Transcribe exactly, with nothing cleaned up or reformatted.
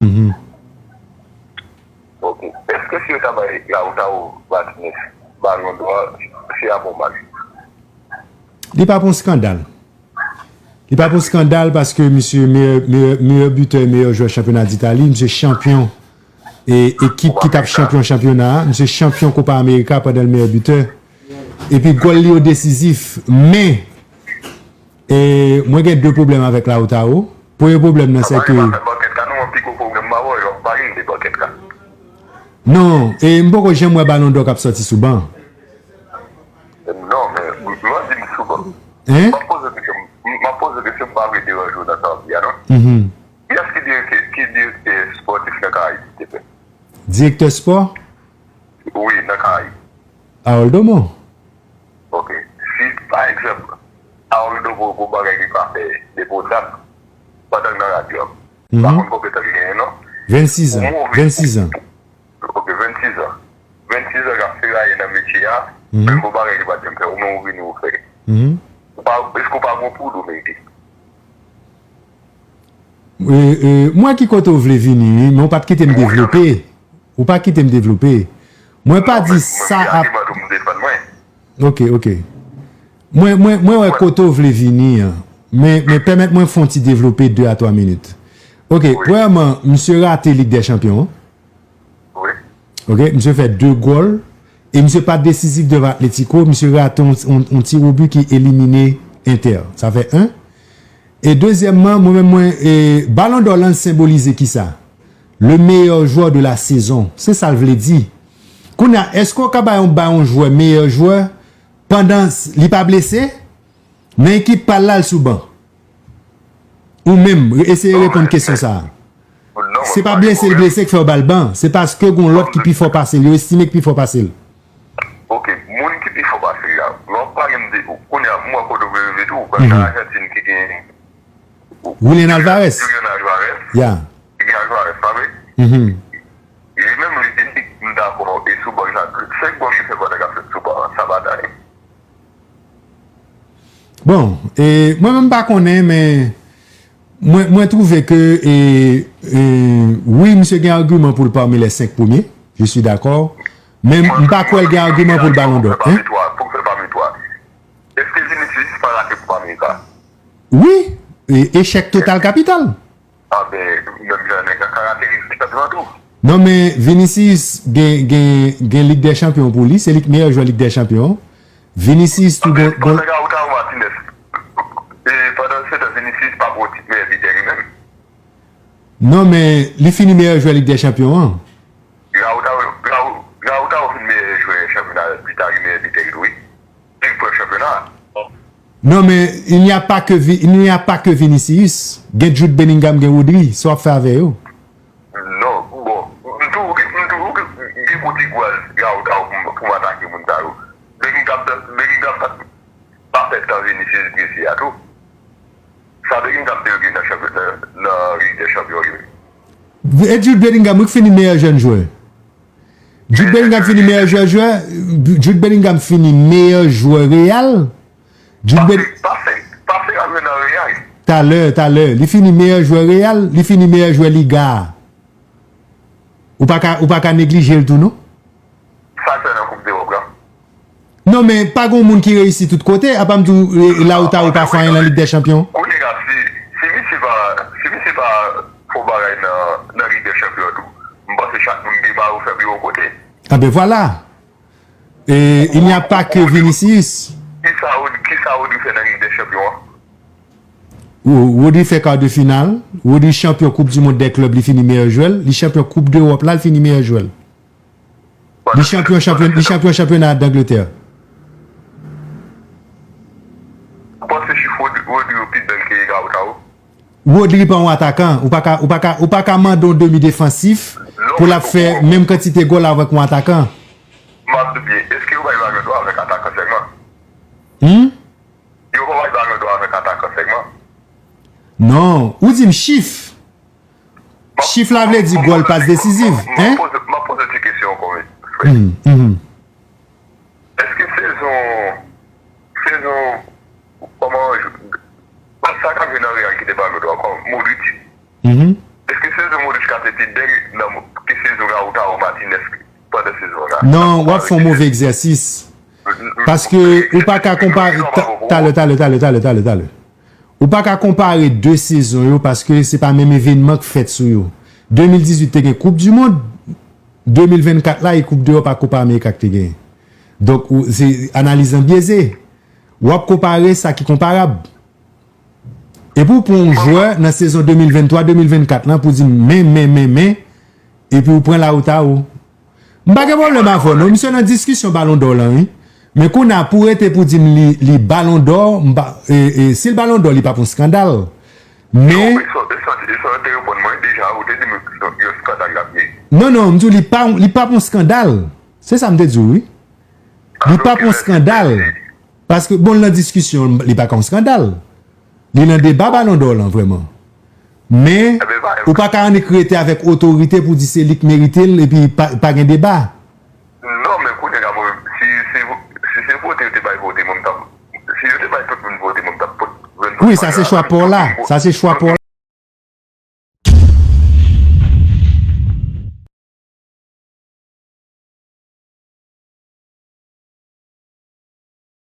Mhm. Ok. Èske si yo ta bay Lautaro Martinez Ballon d'Or, se ap yon mal? Li p ap yon skandal. Li p ap yon skandal paske misye meyè, meyè, meyè bitè e meyè jwè chanpyona Ditali, misye chanpyon e ekip ki t ap chanpyon chanpyona a, misye chanpyon Kopa Amerika pandan l meyè bitè. Epi gòl li yo desizif. Men, e, mwen gen de pwoblèm avèk Lautaro. Premye pwoblèm nan se ke. Bòkèt ka, nou an pi gwo pwoblèm ba wè, yo pa gen de bòkèt ka. Non, e m poko janm wè Ballon d'Or k ap sòti sou ban. Non, men, lè w di m sou ban. Hein? M ap poze kesyon, m ap poze kesyon, m pa vle deranje w nan sa w ap di a, non. Mhm. Kiyès ki direktè, ki direktè espòtif nan Karayib, silteplè? Direktè spò? Wi, nan Karayib. Harold Domon. Ok. Si, pa egzanp, Harold Domon gon bagay li pa fè depi w dat, pandan l nan radyo a. M pa konn konpetans li genyen, non. Vennsis an. Vennsis an. Ok, vennsis an. Vennsis an k ap feraye nan metye a, menm gon bagay li pa t janm fè, ou menm ou vini ou fè. Mhm. Ou pa, èske ou pa gon poud ou merite? E, e, mwen ki kote w vle vini, wi, men w pa t kite m devlope. Ou pa kite m devlope. Mwen pa di sa ap. Mwen, mwen, Ok, ok. Mwen, mwen, mwen wè kote w vle vini an. Men, men pèmèt mwen fè yon ti devlope de a twa minit. Ok, premyèman, misye rate Lig dè Chanpyon an. Wi. Ok, misye fè de gòl. E misye pa desizif devan Atletico. Misye rate yon, yon, yon ti wobi ki elimine Inter. Sa fè en. E dezyèmman, mwen menm mwen, e, Ballon d'Or lan senbolize kisa? Le meilleur joueur de la saison. Se sa l vle di. Kounye a, èske w ka bay yon, bay yon jwè meyè jwè pandan s- li pa blese? Nan ekip pa l la, l sou ban. Ou menm, eseye reponn kesyon sa a. Se pa blese l blese k fè yo ba l ban. Se paske gon lòt ki pi fò pase l. Yo estime k pi fò pase l. Ok, moun ki pi fò pase l la. Lè w pale m de, kounye a, m wè kote w vle rive tou, paske Ajantin ki gen Julian Alvarez. Julian Alvarez, Ya. ki gen Alvarez, pa vre? Mhm. Li menm, li te di, m dakò, e sou ban sa, senk gòl li fè pandan k ap fèt sou ban an, sa pa dany. Bon, e, mwen menm m pa konnen, men mwen, mwen twouve ke, e, e, wi, misye gen agiman pou l pami lè senk premye, je suis d'accord, men m pa kwè l gen agiman pou l Ballon d'Or. Pou fè pami twa, pou fè pami twa. Èske Vinicius pa rate Copa America? Wi, e, echèk total kapital. A ben, menm jan nèg la ka rate Lig dè Chanpyon an tou. Non, men Vinicius gen, gen, gen Lig dè Chanpyon pou li, se li k meyè jwè Lig dè Chanpyon. Vinicius tou gon, gon... Pandan Lautaro Martinez, e, pandan se tan Vinicius pa pran tit meyè bitè li menm. Non, men li fini meyè jwè Lig dè Chanpyon an. Lautaro, Lau- Lautaro fin meyè jwè chanpyona Itali, meyè bitè li tou, wi. Li pran chanpyona. Non, men il n'y a pas que Vi- il n'y a pas que Vinicius. Gen Jude Bellingham, gen Rodri. Sa w ap fè avè yo? Non, bon, m toujou, m toujou gen pou ti gwaz Lautaro pou, pou m atake moun sa yo. Bellingham, Bellingham pa, pa fè tan Vinicius blese a tou. Sa Bellingham te gen nan chanpyona, nan Lig dè Chanpyon li. E Jude Bellingham, wi, k fini meyè jèn jwè. Jude Bellingham fini meyè jwè, jwè. Jude Bellingham fini meyè jwè Real. Jude Bell- Pa fè, pa fè avè nan Real. Talè, talè. Li fini meyè jwè Real, li fini meyè jwè Liga a. Ou pa ka, ou pa ka neglije l tou, non? Sa l fè nan Koup Dewòp la. Non, men pa gon moun ki reyisi tout kote, apa m di w, e, Lautaro pa fè anyen nan Lig dè Chanpyon. Kounye a, si, si misye pa, si misye pa fè yon bagay nan, nan Lig dè Chanpyon an tou, m panse chak moun gen ba yo fè pi yon kote. Ah ben voilà. E, il n'y a pas que Vinicius. Kisa Rodri, kisa Rodri fè nan Lig dè Chanpyon an? Wo- Rodri fè kar de final. Rodri chanpyon Koup di Mond dè klèb, li fini meyè jwè l. Li chanpyon Koup Dewòp la, li fini meyè jwè l. Li chanpyon, chanpyon, li chanpyon chanpyona Dangletè. Ou panse chif Rodri, Rodri yo pi bèl ke Lautaro? Rodri pa yon atakan. Ou pa ka, ou pa ka, ou pa ka mande yon demi defansif pou l ap fè menm kantite gòl avèk yon atakan. M ap di byen, èske yo bay Ballon d'Or avèk atakan sèlman? Hmm? Yo pa bay Ballon d'Or avèk atakan sèlman? Non. Ou di m chif. Chif la vle di gòl, pas desizif, M hein? ap poze, m ap poze ti kesyon ankò, wi. Hmm, hmm. Èske sezon, sezon, kòman, sa k ap jwe nan Real ki te Ballon d'Or ankò, Modric? Mhm. Èske sezon Modric ka te se dènye nan ke sezon Lautaro Martinez pandan sezon la. Non, w ap fè yon move egzèsis. Paske ou pa ka konpare. Talè, talè, talè, talè, talè, talè. Ou pa ka konpare de sezon yo paske se pa menm evenman k fèt sou yo. De mil dizuit te gen Koup di Mond, de mil vennkat la e Koup de Ewòp ak Kopa Amerika k te genyen. Donk, ou- se analiz lan byeze. W ap konpare sa ki konparab. Epi w pran yon jwè nan sezon de mil venntwa, de mil vennkat lan pou di m men, men, men, men, epi w pran Lautaro. M pa gen pwoblèm avè w non, misye nan diskisyon Balon dò lan wi. Men kounye a pou rete pou di m li, li Balon dò, m pa, e, e, si l Balon dò li p ap yon skandal. Men. Wilson, Wilson, Wilson te reponn mwen deja, ou te di m yon skandal l ap ye. Non, non, m di w li pa, li p ap yon skandal. Se sa m te di w wi. Li p ap yon skandal. Paske bon l nan diskisyon, li pa ka yon skandal. Li nan deba Balon dò lan vrèman. Men, ou pa ka annik rete avèk otorite pou di se li k merite l epi pa, pa gen deba. Non, men kounye a mwen, si, si, si se vote yo te bay vote, mwen m t ap, si yo te bay tout moun vote, mwen m t ap pot. Wi, sa se chwa pa w la. Sa se chwa pa w la.